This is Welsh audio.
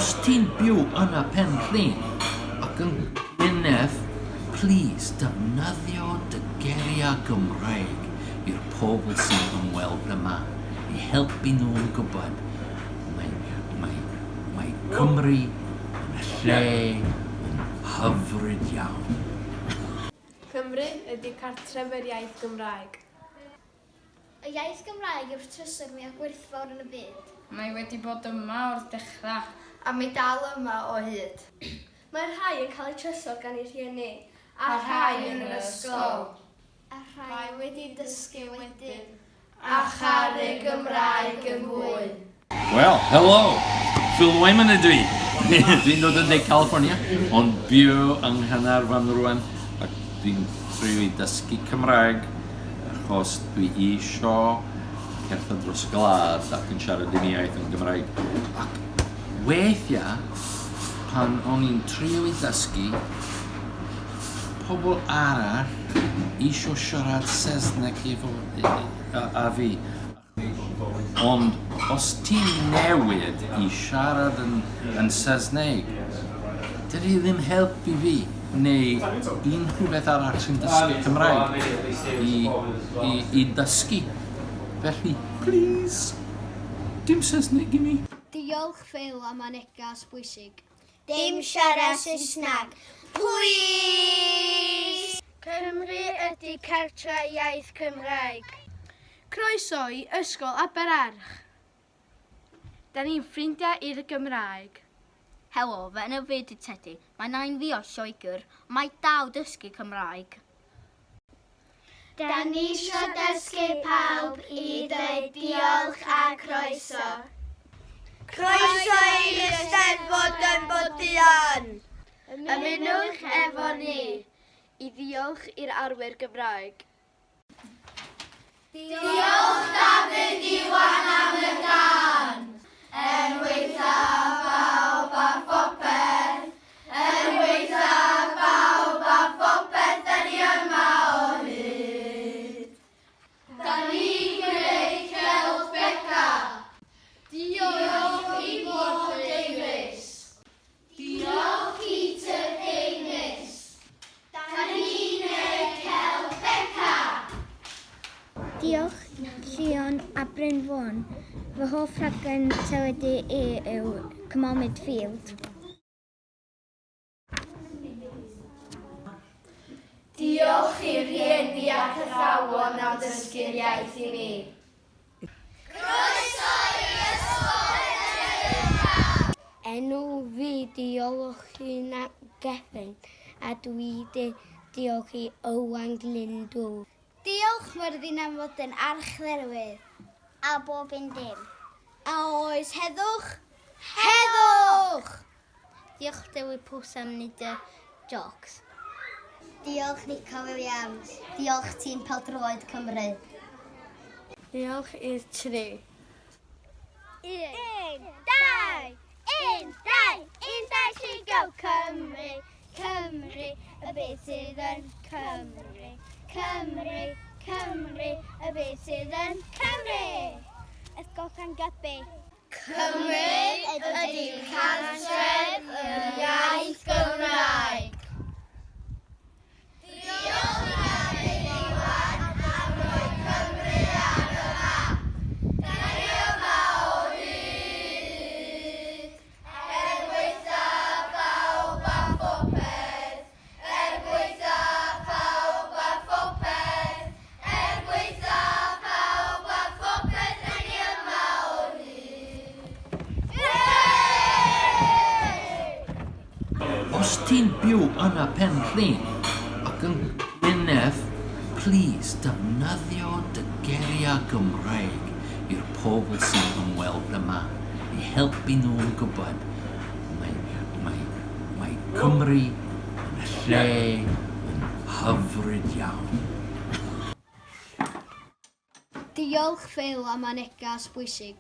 Os ti'n byw yn y Pen Llŷn ac yn Gwynedd, plîs defnyddio dy geiriau Gymraeg i'r pobl sy'n ymweld yma i helpu nhw'n gwybod mae, mae, mae Cymru yn lle yn hyfryd iawn. Cymru ydy cartref yr iaith Gymraeg. Y iaith Gymraeg yw'r trysor mwyaf gwerthfawr yn y byd. Mae wedi bod yma o'r dechrau. A mae dal yma o hyd. Mae rhai yn cael eu trysor gan eu rhieni. A rhai yn yr ysgol. A rhai wedi dysgu wedyn. A charu Gymraeg yn fwy. Wel, helo! Phil Wyman ydw i. Dwi'n dod yn De California, ond byw yng Nghaernarfon rwan, ac dwi'n trio i dysgu Cymraeg, achos dwi isio cerdded dros y gwlad ac yn siarad un iaith yn Gymraeg. Ac weithiau, pan o'n i'n trio i ddysgu, pobl arall isio siarad Saesneg efo a, a fi. Ond os ti'n newid i siarad yn, yn Saesneg, dydy ddim help i fi neu unrhyw beth arall sy'n dysgu Cymraeg i, i, i dysgu. Felly, please, dim Saesneg i mi. Diolch Phil am y neges bwysig. Dim siarad Saesneg, plîs! Cymru ydy cartre iaith Cymraeg. Croeso i Ysgol Aberarch! Da ni'n ffrindiau i'r Gymraeg. Helo, fy enw fi ydy Tedi. Mae nain fi o Lloegr, ond mae dal dysgu Cymraeg. Da ni isio dysgu pawb i dweud diolch a croeso. Croeso i'r Eisteddfod yn Boduan! Ymunwch efo ni i ddiolch i'r arwyr Gymraeg. Diolch Dafydd Iwan am y gân! Er gwaetha pawb a phopeth, er gwaetha pawb a phopeth, da ni yma o hyd. Da ni'n gwneud celf Beca. Diolch i Bob Davies. Diolch Peter Davies. Da ni'n neud celf Beca! Diolch Llion a Bryn Fôn. Fy hoff rhaglen teledu i yw Come On Midfield. Diolch i rieni ac athrawon am dysgu'r iaith i mi. Croeso i Ysgol Penrhyn-coch! Enw fi 'di Iolo Gethin a dwi 'di diolch i Owain Glyndŵr. Diolch Myrddin am fod yn archdderwydd. A bob un dim. A oes heddwch? Heddwch! Diolch Dewi Pws am wneud y jocs. Diolch Nico Williams. Diolch tîm Pêl-droed Cymru. Diolch i'r tri. Un, dau, un, dau, un, dau, tri, go! Cymru, Cymru, y byd sydd yn Cymru. Cymru, Cymru, y byd sydd yn Cymru! Ysgol Llangybi. Cymru ydy cartref yr iaith Gymraeg. Diolch i Dafydd Iwan am roi Cymru ar y map. Da ni yma o hyd. Er gwaetha pawb a phopeth, er gwaetha pawb a phopeth, Er gwaetha pawb a phopeth, rŷn ni yma o hyd. Os ti'n byw yn y Pen Llŷn ac yn Gwynedd, plîs defnyddio dy geiriau Gymraeg i'r pobl sy'n ymweld yma i helpu nhw'n gwybod mae, mae, mae Cymru yn lle yn hyfryd iawn. Diolch Phil am y neges bwysig.